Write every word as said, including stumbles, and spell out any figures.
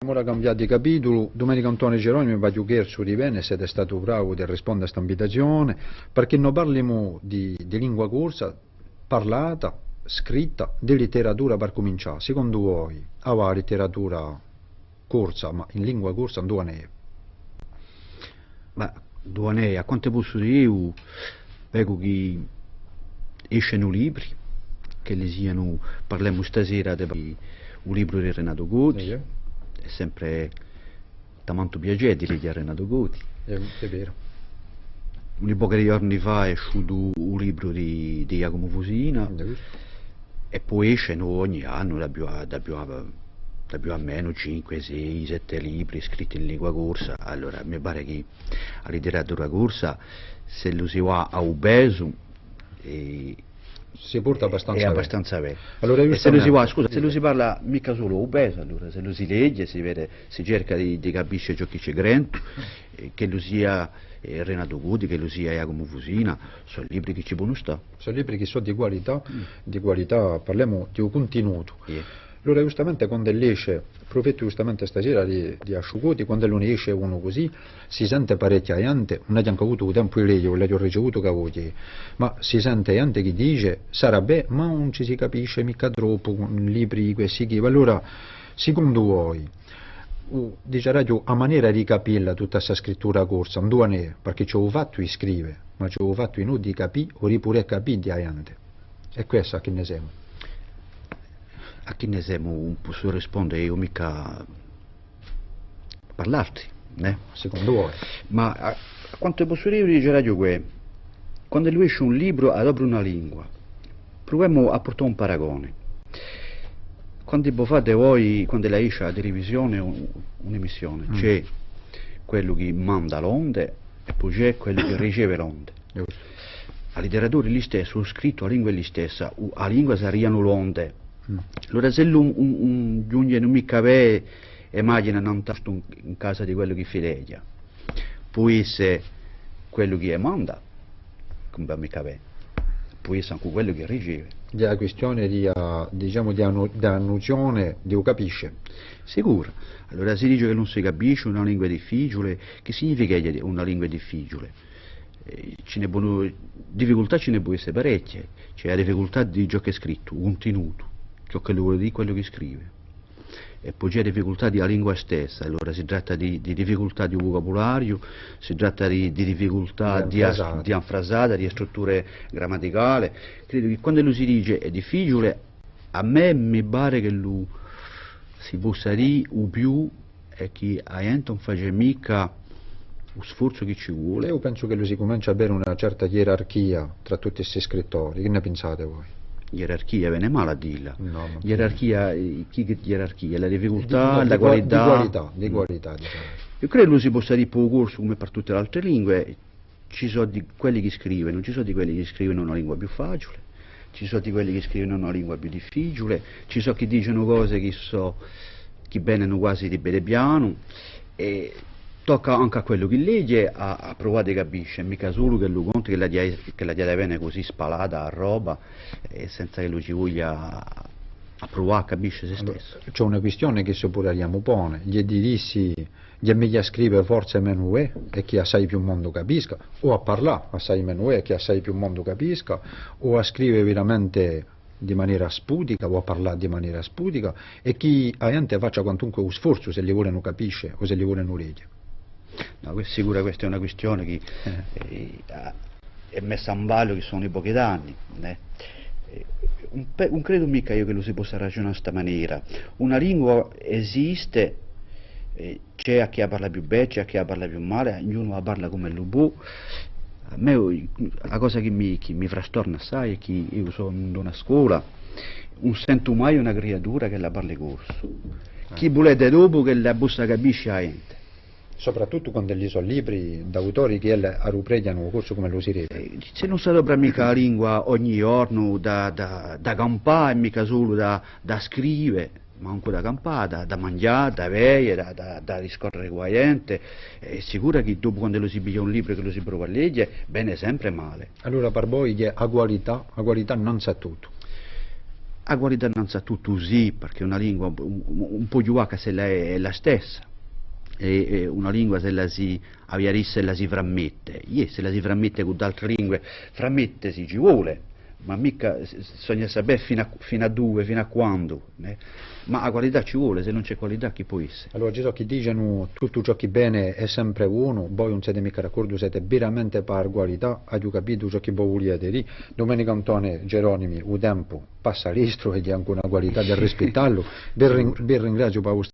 Emu ora cambiatu di capitulu. Dumenicu Antone Geronimi, v'aghju chjersu di vene, site statu bravu di risponde à sta invitazione, perchè no parlemu di, di lingua corsa, parlata, scritta, di litteratura per cumincià. Sicondu voi, avà a litteratura corsa, ma in lingua corsa, induva n'hè? Ma induva n'hè, à quantu possu dì eiu, vecu chì escenu libri, ch'elli sianu, parlemu stasera di u libru di Renatu Coti, hè sempre tamantu piacè di leghje à Renatu Coti. Hè, hè vera. Una poca di ghjorni fà hè esciutu u libru di, di Ghjacumu Fusina. È po escenu ogni annu da più à, da più à, da più à menu cinque, sei, sette libri scritti in lingua corsa. Allora, mi pare chì a litteratura corsa, s'ellu si và à u pesu, eh, si porta abbastanza bè. Abbastanza bè. Allora, è s'ellu si và, scusa, s'ellu si parla micca solu à u pesu, allora, s'ellu si leghje, si vede, si cerca di, di capisce ciò chì ci hè drentu, eh, ch'ellu sia, eh, Renatu Coti, ch'ellu sia Ghjacumu Fusina, sò libri chì ci ponu stà. Sò libri chì sò di qualità, di qualità, parlemu di u cuntinutu. Allora, ghjustamente, quand'ellu esce, prufittu ghjustamente stasera di, di Asciu Coti, quand'ellu ne esce unu cusì, si sente parechja ghjente, ùn aghju ancu avutu u tempu di leghje, l'aghju ricevutu cà oghje, ma si sente ghjente chì dice, sarà bè, ma ùn ci si capisce micca troppu, cù libri questi quì. Allora, sicondu voi, u, diceraghju, a manera di capilla tutta sta scrittura corsa, induva n'hè, perchè ci hè u fattu di scrive, ma ci hè u fattu dinù di capì, o di pudè capì di a ghjente. È quessu à chì ne semu? À chì ne semu, ùn possu risponde eiu micca per l'altri, nè? Sicondu voi. Ma à, à quantu possu dì eiu, diceraghju què, quand'ellu esce un libru, adopra una lingua. Pruvemu à purtà un paragone. Quandu vo fate voi, quand'ella esce à a televisione un, un'emissione, ci hè quellu chì manda l'onde è po ci hè quellu chì riceve l'onde. Ghjustu. A litteratura hè listessa, u scrittu, a lingua hè listessa, u, a lingua sarianu l'onde. Allora s'ellu ùn, ùn, ùn ghjunghjenu micca bè e machine, nant'à stu in, in casa di quellu chì fideghja, pò esse quellu chì e manda, chì ùn và micca bè, pò esse ancu quellu chì riceve. Hè a quistione di a, dicemu, di a nu-, di a nuzione di u capisce. Sicuru. Allora si dice chì ùn si capisce, una lingua difficiule, chì significheghja una lingua difficiule? Eh, ci ne ponu, difficultà ci ne pò esse parechje. Ci hè a difficultà di ciò chì hè scrittu, u cuntinutu, ciò ch'ellu vole dì quellu chì scrive. È po ci hè a difficultà di a lingua stessa, allora si tratta di, di difficultà di u vucabulariu, si tratta di, di difficultà di a, di a frasata, di a struttura grammaticale. Credu chì quand'ellu si dice hè difficiule, à mè mi pare ch'ellu si possa dì u più hè chì a ghjente ùn face micca u sforzu chì ci vole. Eiu pensu ch'ellu si cumencia à avè una certa ghjerarchia trà tutti sti scrittori. Chì ne pinsate voi? Ghjerarchia, vene male à dilla. Nò, ma ghjerarchia, eh, chì, chì ghjerarchia? La difficultà, di, nò, la qualità. Di qua-, di qualità, di qualità, dicemu. Eiu credu si possa dì pà u corsu cum'è per tutte l'altre lingue, ci sò di quelli chì scrivenu, ci sò di quelli chì scrivenu una lingua più faciule, ci sò di quelli chì scrivenu una lingua più difficiule, ci sò chì dicenu cose chì sò, chì venenu quasi di bè di pianu, è tocca ancu à quellu chì leghje à, à pruvà di capisce, micca solu ch'ellu conti, ch'ellu aghja, ch'ellu aghja da vene cusì spalata a roba, è senza ch'ellu ci voglia à pruvà à capisce sè stessu. Allora, ci hè una quistione chì si pudariamu pone, hè di dì sì, hè megliu à scrive forse menu hè, è chì assai più mondu capisca, o à parlà assai menu hè, è chì assai più mondu capisca, o à scrive veramente di manera spudica, o à parlà di manera spudica, è chì a ghjente faccia quantunque u sforzu s'elli volenu capisce o s'elli volenu leghje. Nò, que-, sicura, questa hè una quistione chì, eh, hè messa in ballu chì sò un pocu d'anni, nè? Eh, ùn pe-, ùn credu micca eiu ch'ellu si possa ragiunà in sta manera. Una lingua esiste, eh, ci hè à chì a parla più bè, ci hè à chì a parla più male, ognunu a parla cum'ellu pò. À mè, a cosa chì mi, chì mi frastorna assai hè chì eiu sò in una scola, ùn sentu mai una criatura ch'ella parli corsu. Chì vulete dopu ch'ella possa capisce a ghjente? Soprattuttu quand'elli sò libri d'autori chì elli arupreghjanu u corsu cum'ellu si deve. Eh, s'ellu ùn s'adopra micca a lingua ogni ghjornu da, da, da campà, è micca solu da, da scrive, ma ancu da campà, da, da manghjà, da beie, da, da, da discorre cù a ghjente, hè sicura chì dopu quand'ellu si piglia un libru è ch'ellu si prova à leghje, vene sempre male. Allora per voi hè a qualità, a qualità innanzu à tuttu. A qualità innanzu à tuttu sì, perchè una lingua ùn, ùn, ùn pò ghjuvà chè s'ella hè, hè la stessa. È, è una lingua s'ella si, avia da dì s'ella si frammette. Iè, s'ella si frammette cù d'altre lingue, frammettesi ci vole, ma micca, s-, s-, bisogna sapè finu à, finu à duve, finu à quandu, nè? Ma a qualità ci vole, s'è ùn ci hè qualità chì pò esse? Allora, ci sò chì dicenu tuttu ciò chì vene hè sempre bonu, voi ùn site micca d'accordu, site veramente pà a qualità, aghju capitu ciò chì vo vuliate dì. Dumenicu Antone Geronimi, u tempu passa listru è hè ancu una qualità di rispittallu. Vi rin-, vi ringraziu pà a vostra